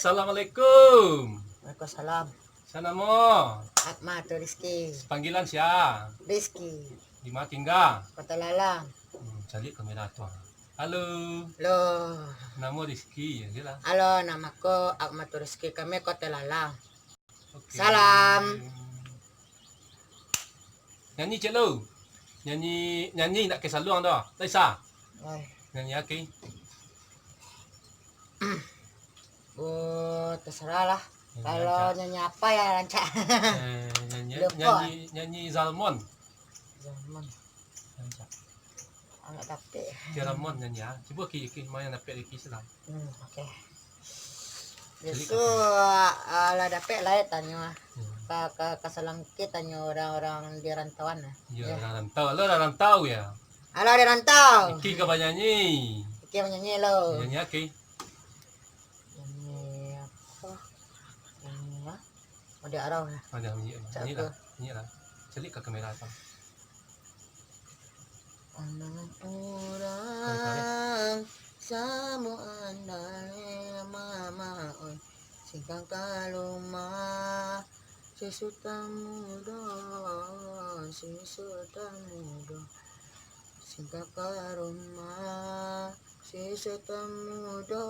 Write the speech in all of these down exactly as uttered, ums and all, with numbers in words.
Assalamualaikum. Waalaikumsalam. Sia namo? Akmal Rizki. Panggilan sia? Rizki. Di ma tingga? Kota Lalang. Hmm, caliak kamera tu, ah. Halo. Halo. Namo Rizki, yo lah. Halo, namo ko Akmal Rizki. Kami Kota Lalang. Oke. Salam. Nyanyi, Cek, lo. Nyanyi, nyanyi nak ke saluang tu. Tak bisa. Oi. Nyanyi aki. Oh, terserah lah. Nyanyi. Kalau rancak. Nyanyi apa ya rancak? Eh, nyanyi, lupa. Nyanyi, nyanyi Zalmon. Zalmon. Rancak. Anak dapek. Ciramon nyanyi, ah. Cubo ki, ki, main dapek lagi salah. Hmm, oke. Caliak. Biaso, ah, lah dapek lah, eh, tanyo, ah. Hmm. Ka, ka, ka Salangki tanyo urang-urang di rantauan, ah. Yo, yo. Urang rantau. Lo urang rantau, yo? Alah, di rantau. Iki ka banyanyi. Iki banyanyi lo. Nyanyi aki. Nyanyi apa? Nyanyi, ah. Adik Arau, ya? Ada, nyanyi, nyanyi lah. Nyanyi lah. Caliak ka kamera tu. Anak urang samo andai mama, oi. Singkang ka rumah, si Sutan Mudo, si Sutan Mudo. Singkang ka rumah, si Sutan Mudo,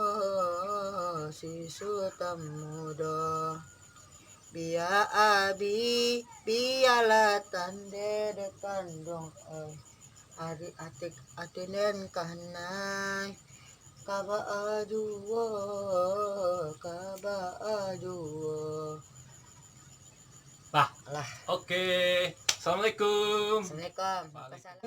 si Sutan Mudo. Bia abi, bialah tande de kanduang, oi. Ari atik atinen kanai, Ka baa juo, ka baa juo. Lah. Alah. Oke. Assalamualaikum. Assalamualaikum. Waalaikumsalam.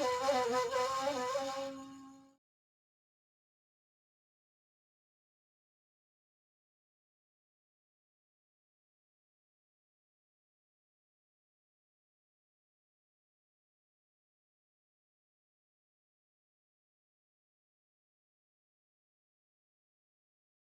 Wassalam.